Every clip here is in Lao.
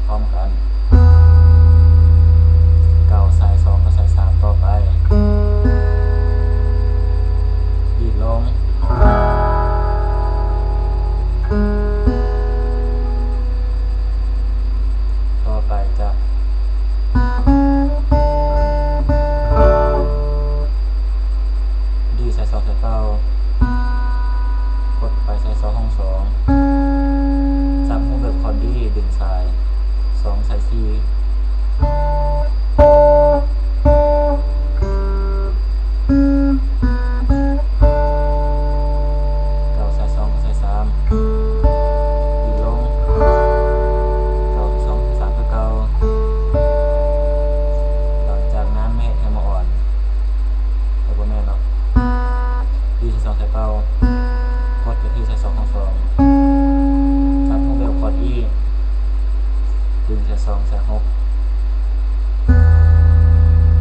ພ້ອມກັນ. ເກົ້າ ໃສ່ສອງ ກໍໃສ່ສາມຕໍ່ໄປ. ດີດລົງ. ຕໍ່ໄປຈະ ດີ ໃສ່ສອງ ໃສ່ເກົ້າ ກົດໄປໃສ່ຊອກຫ້ອງສອງ ຈັບຮູບແບບຄອດດີ ດຶງສາຍສອງ ໃສ່ສີ່. ເກົ້າ ໃສ່ສອງ ໃສ່ສາມ ດີດລົງ. ເກົ້າ ໃສ່ສອງ ໃສ່ສາມ ຄືເກົ່າ. ຫຼັງຈາກນັ້ນ ມາເຮັດແຮມມາອອນ. ເອີ ບໍ່ແມ່ນເນາະ. ດີ ໃສ່ສອງ ໃສ່ເກົ້າ ກົດໄປທີ່ໃສ່ຊອກຫ້ອງສອງ ຈັບຮູບແບບຄອດອີ ດຶງໃສ່ສອງ ໃສ່ຫົກ.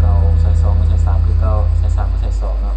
ເກົ້າ ໃສ່ສອງ ໃສ່ສາມ ຄືເກົ່າ. ໃສ່ສາມ ກໍໃສ່ສອງເນາະ.